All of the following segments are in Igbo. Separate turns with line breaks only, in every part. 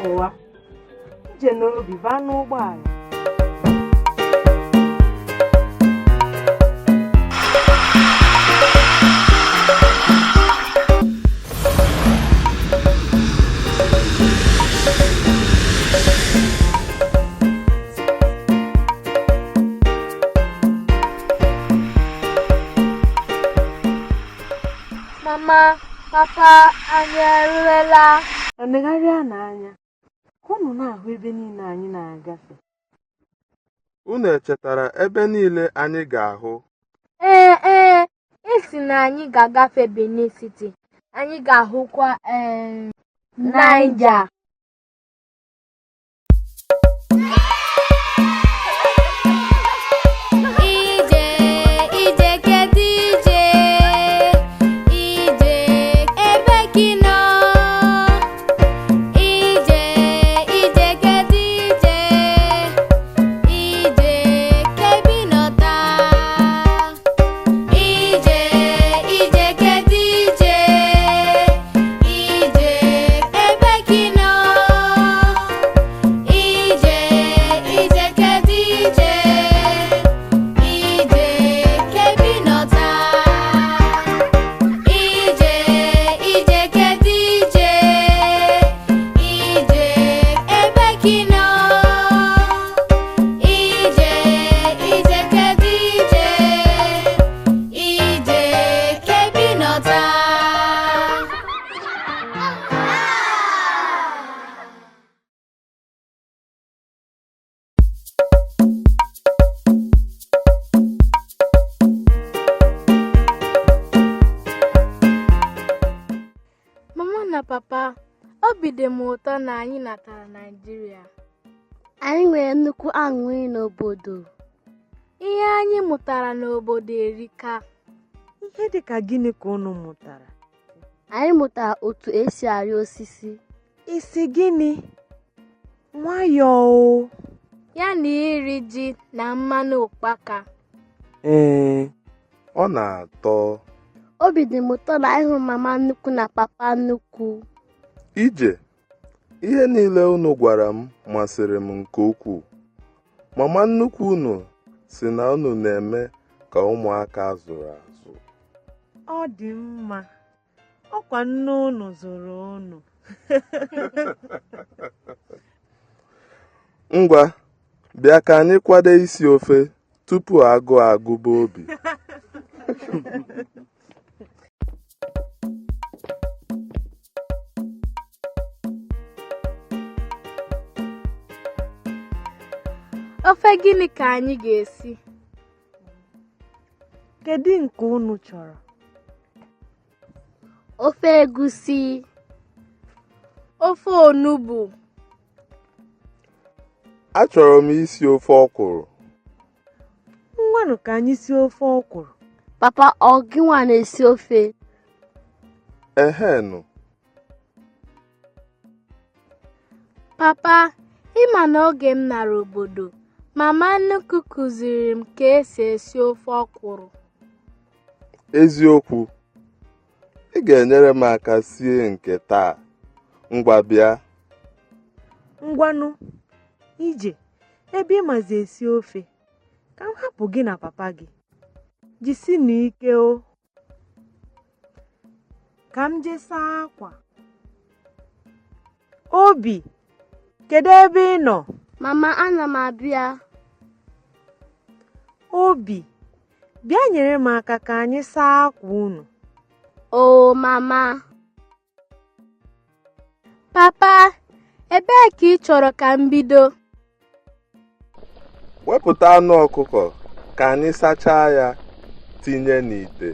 Pụwa. Ije na Obi baa n'ụgbọala.
Mama, papa, anyị eruela.
Negharịanụ anya ka unu na-ahụ ebe niile anyị na-agafe.
Unu echetara ebe niile anyị ga-ahụ?
Ee ee, ị sị na anyị ga-agafe Benin City, anyị ga-ahụkwa Niger.
Ije, ije kedu ije? Ije ebe ka ị nọ? Ije, ije kedu ije? Ije kebe ị nọ taa? Ije, ije kedu ije? Ije ebe ka ị nọ? Ije, ije kedu ije? Ije kebe ị nọ taa? Ije, ije kedu ije? Ije ebe ka ị nọ? Ije, ije kedu ije? Ije kebe ị nọ taa?
Mama na papa, obi dị m ụtọ na anyị natara Naịjirịa.
Anyị nwere nnukwu aṅụrị n'obodo.
Ihe anyị mụtara n'obodo erika.
Ihe dị ka gịnị ka unu mụtara?
Anyị mụtara otu esi arị osisi.
Ị sị gịnị? Nwayọọ o.
Ya na iri ji na mmanụ ụkpaka.
Ee, ọ na-atọ.
Obi dị m ụtọ na ịhụ mama nnukwu na papa nnukwu.
Ije, ihe niile unu gwara m masịrị m nke ukwuu. Mama nnukwu unu sị na unu na-eme ka ụmụaka a zụrụ azụ.
Ọ dị mma. Ọkwa nne unu zụrụ unu.
Ngwa, bịa ka anyị kwado isi ofe tupu agụụ agụba Obi.
Ofe gịnị ka anyị ga-esi?
Kedu nke unu chọrọ?
Ofe egusi.
Ofe onugbu.
Achọrọ m isi ofe ọkwụrụ.
Ngwanụ ka anyị sie ofe ọkwụrụ.
Papa, ọ gịnwa na-esi ofe?
Ehenụ.
Papa, ị ma na oge m nara obodo, mama nnukwu kụziri m ka esi esi ofe ọkwụrụ.
Eziokwu, ị ga-enyere m aka sie nke taa. Ngwa bịa.
Ngwanụ, Ije, ebe ị mazi esi ofe, ka m hapụ gị na papa gị. Jisinụ ike o. Ka m jee saa akwa. Obi, kedu ebe ị nọ?
Mama, ana m abịa.
Obi, bịa nyere m aka ka anyị saa akwa unu.
Oo, mama.
Papa, ebee ka ị chọrọ ka m bido?
Wepụta anụ ọkụkọ ka anyị sachaa ya tinye n'ite.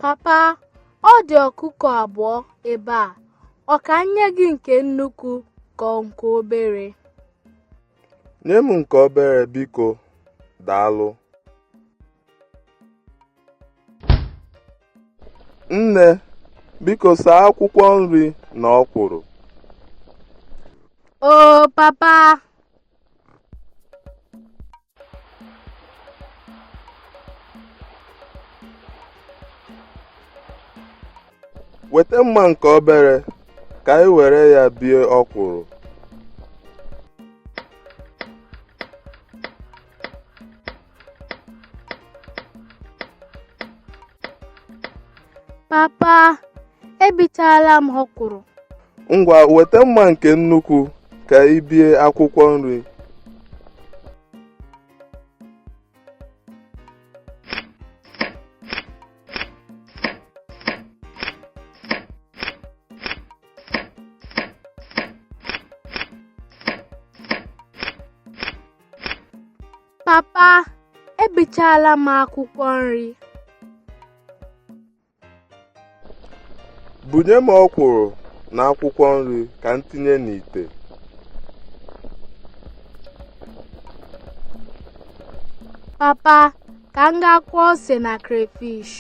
Papa, ọ dị ọkụkọ abụọ ebe a. Ọ ka m nye gị nke nnukwu ka ọ nke obere?
Nye m nke obere biko, daalụ. Nne, biko saa akwụkwọ nri na ọkwụrụ.
Oo, papa.
Weta mma nke obere Ka anyị were ya bie ọkwụrụ.
Papa, ebichaala m ọkwụrụ.
Ngwa, weta mma nke nnukwu ka i bie akwụkwọ nri.
Papa, ebichaala m akwụkwọ nri.
Bunye m ọkwụrụ na akwụkwọ nri ka m tinye n'ite.
Papa, ka m gaa kwọọ ose na crayfish.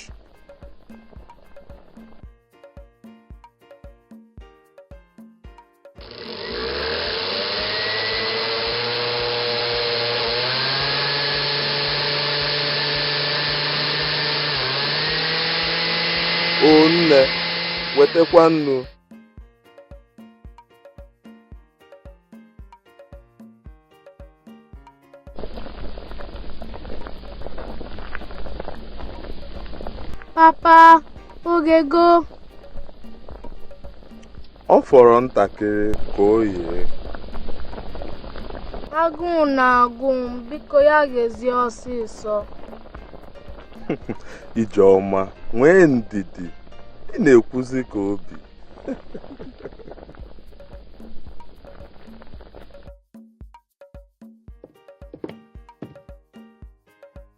O nne, wetakwa nnu.
Papa, oghego.
Ọ fọrọ ntakịrị ka o ghee.
Agụụ na-agụ m, biko ya ghezie ọsịsọ.
Ijeọma, nwee ndidi. Ị na-ekwuzi ka Obi.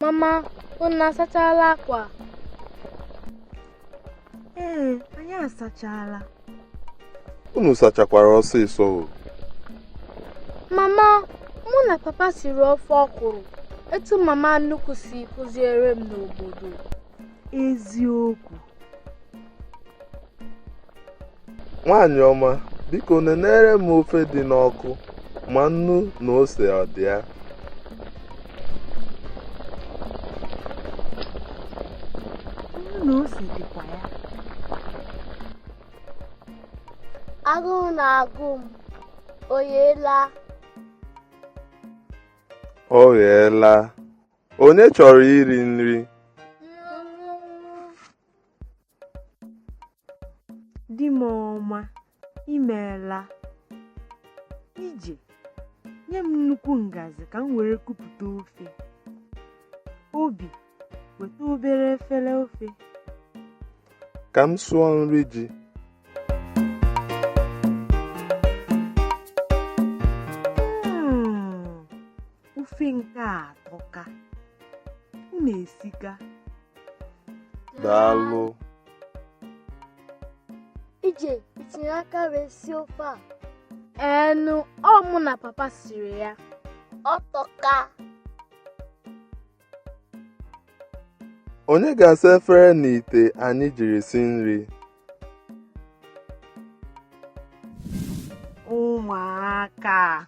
Mama, unu asachala akwa?
Ee, anyị asachaala.
Unu sachakwara ọsịsọ o.
Mama, mụ na papa siri ofe ọkwụrụ etu mama nnukwu si kụziere m n'obodo.
Eziokwu.
Nwaanyị ọma, biko nenere m ofe dị n'ọkụ ma nnu na ose ọ dị ya.
Nnu na ose dịkwa ya.
Agụụ na-agụ m. O gheela?
O gheela. Onye chọrọ iri nri?
Di m ọma, imeela. Ije, nye m nnukwu ngazi ka m were kupụta ofe. Obi, weta obere efere ofe.
Ka m sụọ nri ji.
Ofe nke a atọka. Unu esika.
Daalụ.
Ije, i tinyere aka wee sie ofe a?
Enu, ọ mụ na papa siri ya.
Ọ tọka.
Onye ga-asa efere na ite anyị jiri si nri?
Ụmụaka.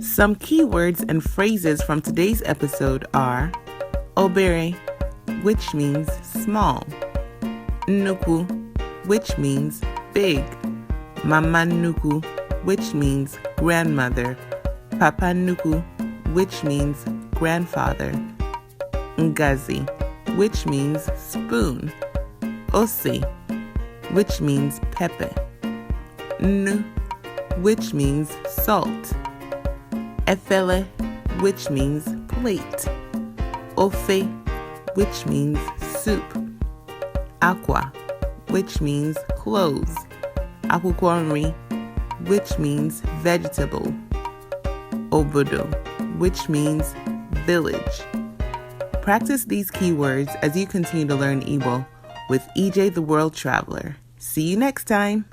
Some keywords and phrases from today's episode are obere, which means small, nnukwu, which means big, mama nnukwu, which means grandmother, papa nnukwu, which means grandfather, ngazi, which means spoon, ose, which means pepper, nnu, which means salt, efele, which means plate, ofe, which means soup, akwa, which means clothes, akwụkwọ nri, which means vegetable, obodo, which means village. Practice these keywords as you continue to learn Igbo with EJ the World Traveler. See you next time.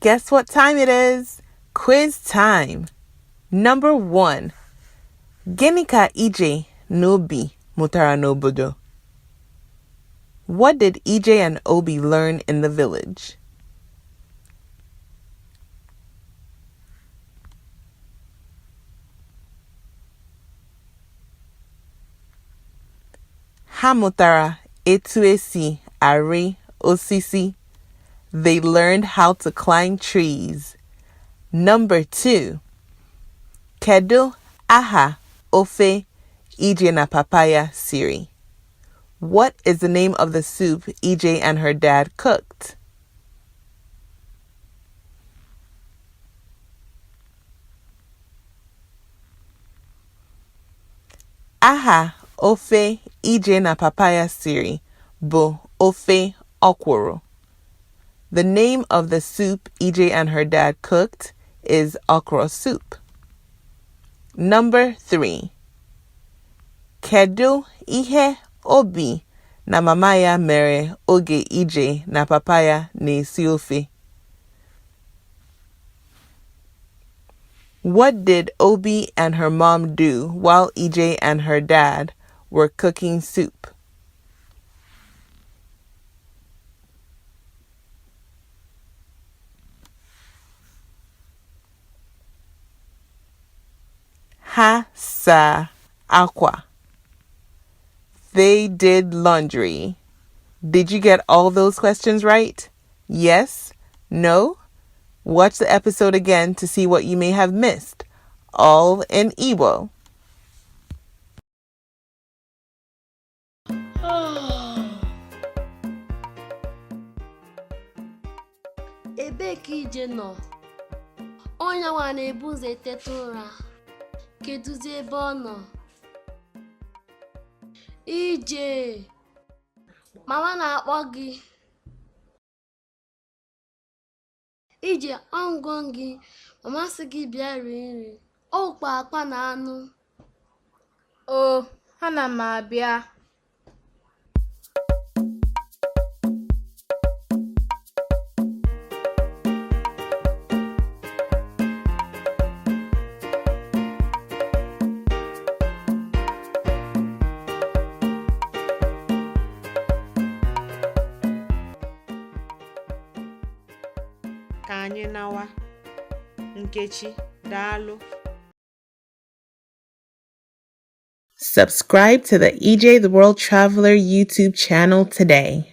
Guess what time it is? Quiz time. Number 1. Gịnị ka EJ na Obi mụtara n'obodo? What did EJ and Obi learn in the village? Ha mụtara etu esi arị osisi. They learned how to climb trees. Number 2. Kedu aha ofe Ije na papa ya siri? What is the name of the soup Ije and her dad cooked? Aha ofe Ije na papa ya siri bụ ofe ọkwụrụ. The name of the soup Ije and her dad cooked is okra soup. Number 3. Kedu ihe Obi na mama ya mere oge Ije na papa ya na-esi ofe? What did Obi and her mom do while Ije and her dad were cooking soup? Ha sa akwa. They did laundry. Did you get all those questions right? Yes? No? Watch the episode again to see what you may have missed. All in Igbo.
Ebee ka Ije nọ? Onye nwa na-ebu ụzọ eteta ụra. Kedụzi ebe ọ nọ? Ije! Mama na-akpọ gị. Ije, ọngọ gị. Mama sị gị bịa rie nri. Ọ kwa akwa na anụ.
O, ana m abịa.
Ka anyị nawa. Nkechi, daalụ.
Subscribe to the EJ the World Traveler YouTube channel today.